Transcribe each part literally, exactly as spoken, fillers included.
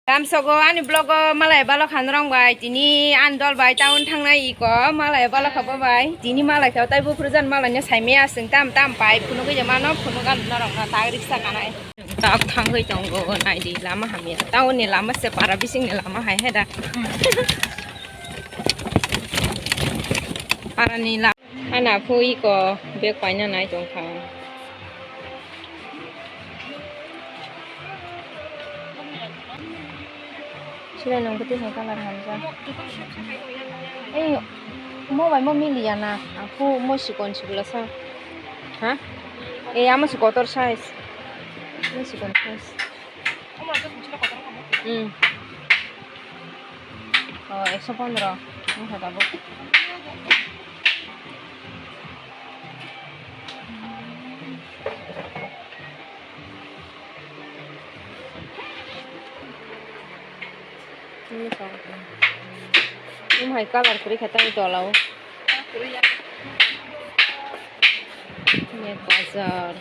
Tamsogo ani vlog o malai balok hanrong bai tini ani dol bai town thangnai iko malai balok habo bai tini malai kha tai buphuru jan malai no saimaya aswng tam tam pai phunugwi mano phunuk ano norok no tak riksa kanai. Tak thangwi tongo naidi lama hamya town ni lama se para bising ni lama hai heda. Para ni lama. Ana phu iko bag paina nai tongkha. Sira nang bwtwi hai colour hamjak. Ei, mo bai mo miliya na. Aphu mo sikon sibla sa. Ha? Ei, amo si kotor size. Mo sikon size. Hmm. Oh, ekso pondro. Wngkha tabuk. Wng hai colour kwrwi kha tei tola o. Net bazar.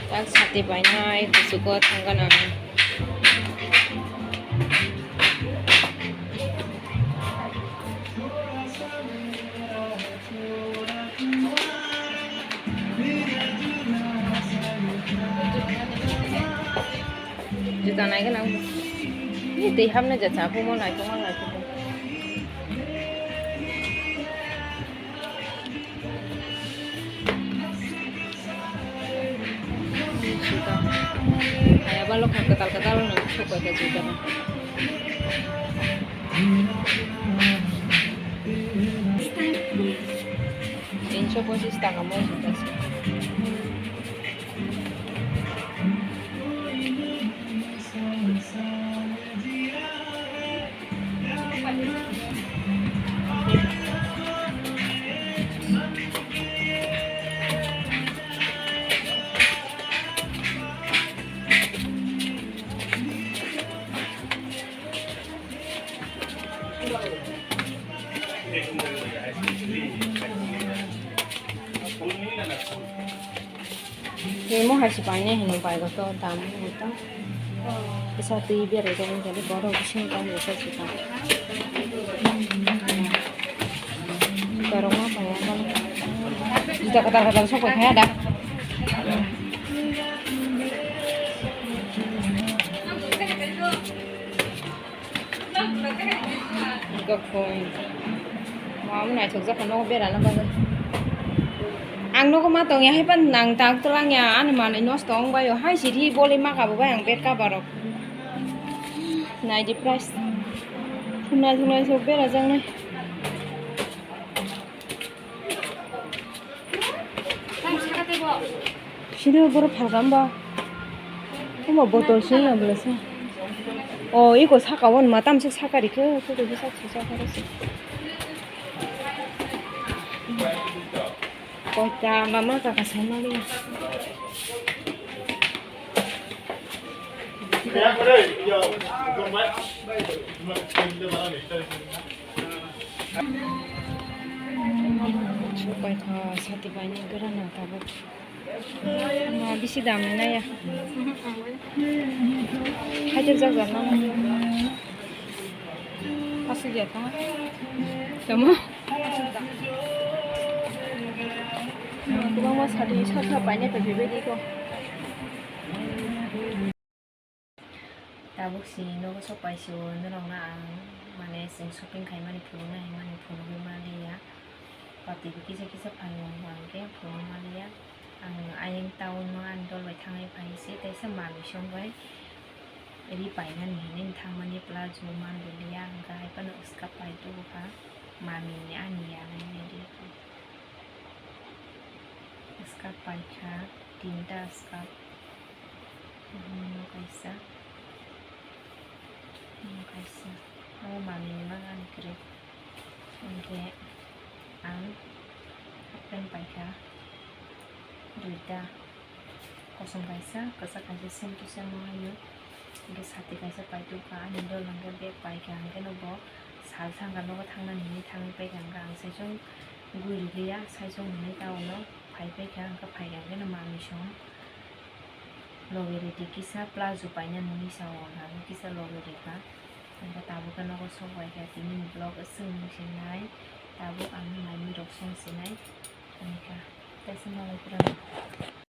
Tak sati painai kuchugo thangana. Juta nai gana. Ni tei hamna jatsa ko mo nai ko mo nai ko. Aya balo kha kwtal kwtal no sokoi kha juta no. Tinso pochis taka mo juta se. Tei mo hai se painai hinwi bike o to dam hinwi to. Kisa twi berai rw wngkha borok bising tong rwkha se ta. Borok ma paya ma. Juta kwtal kwtal sok pai kha da. Gokoi. Mama naithok jakha nogo berana bagwi. Ang nogo ma tongya hai pan nang tak twlangya ani manwi nosto wng baio hai siri boli maka bo bai ang bed cover rok. Naidi price. Thunai thunai sok bera jaknai. Sini borok phalka hwnba? Omo botol se wngya bwlasa. O, iko saka o ma tamo se saka rikhe, tei kaisa saka rw se. Koita mama kaka sai mali. Supai kha sati bai ni gara na tabuk. Ma bisi dam ni naya. Hajar jaga na. Asuk ya tama. Tama. Kubang ma sati sa sa bai ni pai bai di ko. Tabuk si nogo sok pai si o norok no ang mane chwng shopping khaimani phunuknai hinmani phunugwi maliya. Patwi bo kisa kisa phaio hwnkhe phunuk maliya. Ang ayang town no ani dol bai thangwi phai se teisa manwi song bai. Ri painani hinwi thangmani palazzo man rwliya, hwnkhe hai phano skirt pai tubu kha, mami ni ani ya nai nai di. Skirt pai kha, tinta skirt. Omo kaisa, omo kaisa, omo mami ni mang ani kwrwi. Hwnkhe ang half pant pai kha duita, kosom kaisa, kwchak kaisa, same to same o haino. Hwnkhe sati kaisa pai tubukha, ani dol hwnkhe bag pai kha, hwnkhe no bo sal thangkha, nogo thangnani hinwi thangwi pai kha, hwnkhe ang saichung guri liya, saichung hinwi town o phai pai kha, hwnkhe phai kha, hwnkhe no mami song logi ridi kisa palazzo painani hinwi sa o, ang kisa logi rikha. Hwnkhe tabuk khe nogo sok bai kha, tini ni vlog aswk wng sinai, tabuk ang naimwi rok song sinai, hwnkha, tei se malai kwrwng.